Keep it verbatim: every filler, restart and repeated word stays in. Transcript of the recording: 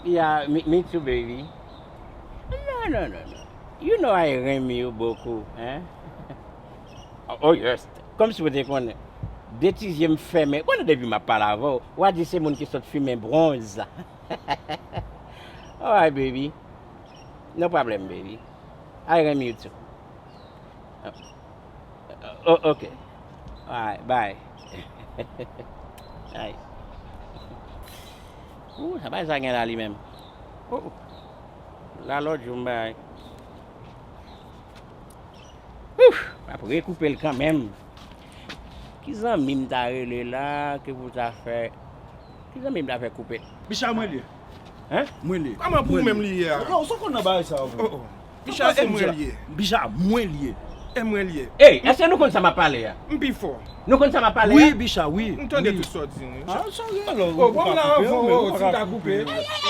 Yeah, me, me too, baby. No, no, no, no. You know I renmen you beaucoup, hein? Oh, yes. Kòmsi w te konnen. De ti zye m fèmen. Konnen depi m ap pale avè w, w a di se moun ki sot fimen bwonz. Alright, baby. No problem, baby. I renmen you too. Oh, ok. Alright, bye. Ay. Ooh, sa bay sa gen la li menm. Oh, oh. La lòt jou m bay. Ooh, m ap rekoupe l kanmenm. Ki zanmi m ta rele la, ke pou ta fè? Ki zanmi m ta fè koupe l? Bicha, mwen li ye. Hein? Mwen li ye. Kòman pou ou menm li ye a? Non, ou sot konn nan bagay sa yo. Oh, oh. Bicha, e mwen li ye. Bicha, mwen li ye. E mwen li ye. Ey, èske nou konn sa m ap pale a? M pi fò. Nou konn sa m ap pale a? Wi, Bicha, wi. M tande tout sa w di, wi. Ah, sa gen lò. Oh, bon, la, anvan, oh, ti ta koupe.